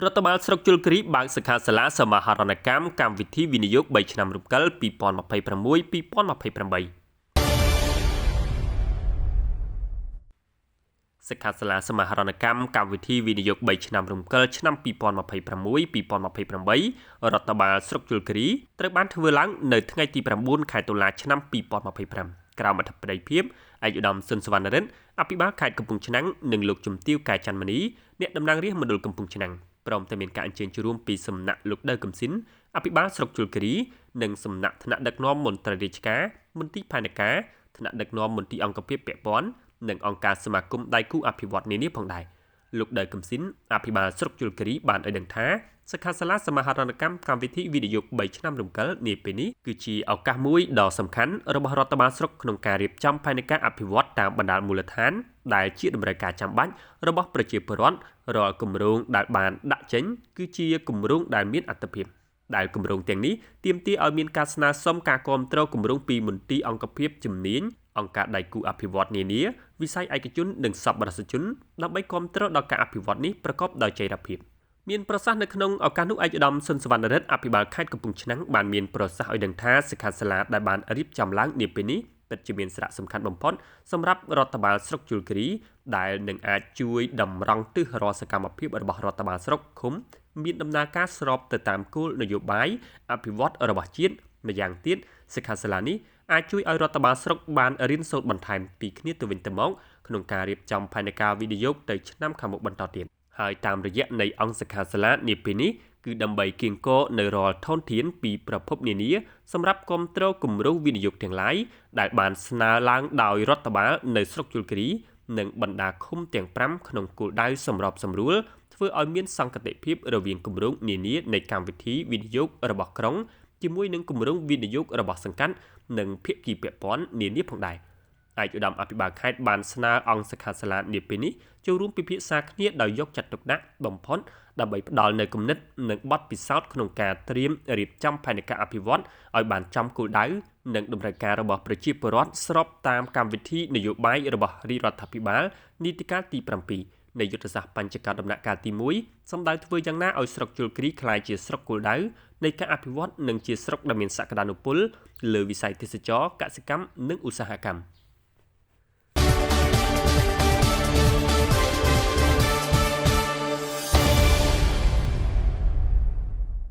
រដ្ឋបាលស្រុកជលគិរីបើកសិក្ខាសាលាសមាហរណកម្មកម្មវិធីវិនិយោគ3ឆ្នាំរំកិល2026 2028សិក្ខាសាលាសមាហរណកម្មកម្មវិធីវិនិយោគ3ឆ្នាំរំកិលឆ្នាំ2026 2028រដ្ឋបាលស្រុកជលគិរីត្រូវបានធ្វើឡើងនៅថ្ងៃទី9ខែតុលាឆ្នាំ2025ក្រោមអធិបតីភាពឯកឧត្តមស៊ុនសវណ្ណរិទ្ធអភិបាលខេត្តកំពង់ឆ្នាំងនិងលោកជំទាវកែច័ន្ទមនីអ្នកតំណាងរាស្ត្រមណ្ឌលកំពង់ឆ្នាំងព្រមទាំងមានការអញ្ជើញចូលរួមពីសំណាក់លោកដៅកំស៊ីនអភិបាលស្រុកជលគិរីនិងសំណាក់ថ្នាក់ដឹកនាំមន្ត្រីរាជការមន្ទីរផែនការថ្នាក់ដឹកនាំមន្ទីរអង្គភាពពាក់ព័ន្ធនិងអង្គការសមាគមដៃគូអភិវឌ្ឍនានាផងដែរលោកដៅកំស៊ីនអភិបាលស្រុកជលគិរីបានឲ្យដឹងថាសិក្ខាសាលាសមាហរណកម្មកម្មវិធីវិនិយោគ3ឆ្នាំរំកិលនាពេលនេះគឺជាឱកាសមួយដ៏សំខាន់របស់រដ្ឋបាលស្រុកក្នុងការរៀបចំផែនការអភិវឌ្ឍតាមបណ្ដាមូលដ្ឋានដែលជាតម្រូវការចាំបាច់របស់ប្រជាពលរដ្ឋរាល់គម្រោងដែលបានដាក់ចេញគឺជាគម្រោងដែលមានអត្ថិភាពដែលគម្រោងទាំងនេះទាមទារឲ្យមានការស្នើសុំការគាំទ្រគម្រោងពីមន្ទីរអង្គភាពជំនាញអង្គការដៃគូអភិវឌ្ឍនានាវិស័យឯកជននិងសប្បុរសជនដើម្បីគាំទ្រដល់ការអភិវឌ្ឍនេះប្រកបដោយចីរភាពមានប្រសាសន៍នៅក្នុងឱកាសនោះឯកឧត្តមស៊ុនសវណ្ណរិទ្ធអភិបាលខេត្តកំពង់ឆ្នាំងបានមានប្រសាសន៍ឲ្យដឹងថាសិក្ខាសាលាដែលបានរៀបចំឡើងនាពេលនេះពិតជាមានសារៈសំខាន់បំផុតសម្រាប់រដ្ឋបាលស្រុកជលគិរីដែលនឹងអាចជួយតម្រង់ទិសរាល់សកម្មភាពរបស់រដ្ឋបាលស្រុកឃុំមានដំណើរការស្របទៅតាមគោលនយោបាយអភិវឌ្ឍរបស់ជាតិម្យ៉ាងទៀតសិក្ខាសាលានេះអាចជួយឲ្យរដ្ឋបាលស្រុកបានរៀនសូត្របន្ថែមពីគ្នាទៅវិញទៅមកក្នុងការរៀបចំផែនការវិនិយោគទៅឆ្នាំខាងមុខបន្តទៀតហើយតាមរយៈនៃអង្គសិក្ខាសាលានាពេលនេះគឺដើម្បីគៀងគរនៅរាល់ធនធានពីប្រភពនានាសម្រាប់គាំទ្រគម្រោងវិនិយោគទាំងឡាយដែលបានស្នើឡើងដោយរដ្ឋបាលនៅស្រុកជលគិរីនិងបណ្ដាឃុំទាំង5ក្នុងគោលដៅសម្របសម្រួលធ្វើឲ្យមានសង្កតិភាពរវាងគម្រោងនានានៃកម្មវិធីវិនិយោគរបស់ក្រុងជាមួយនឹងគម្រោងវិនិយោគរបស់សង្កាត់និងភាគីពាក់ព័ន្ធនានាផងដែរឯកឧត្តមអភិបាលខេត្តបានស្នើអង្គសិក្ខាសាលានាពេលនេះចូលរួមពិភាក្សាគ្នាដោយយកចិត្តទុកដាក់បំផុតដើម្បីផ្ដល់នូវគំនិតនិងបទពិសោធន៍ក្នុងការត្រៀមរៀបចំផែនការអភិវឌ្ឍឲ្យបានចំគោលដៅនិងតម្រូវការរបស់ប្រជាពលរដ្ឋស្របតាមកម្មវិធីនយោបាយរបស់រាជរដ្ឋាភិបាលនីតិកាលទី7នៃយុទ្ធសាស្ត្របញ្ចកដំណាក់កាលទី1សម្ដៅធ្វើយ៉ាងណាឲ្យស្រុកជលគិរីក្លាយជាស្រុកគោលដៅនៃការអភិវឌ្ឍនិងជាស្រុកដែលមានសក្តានុពលលើវិស័យទេសចរណ៍កសិកម្មនិងឧស្សាហកម្ម។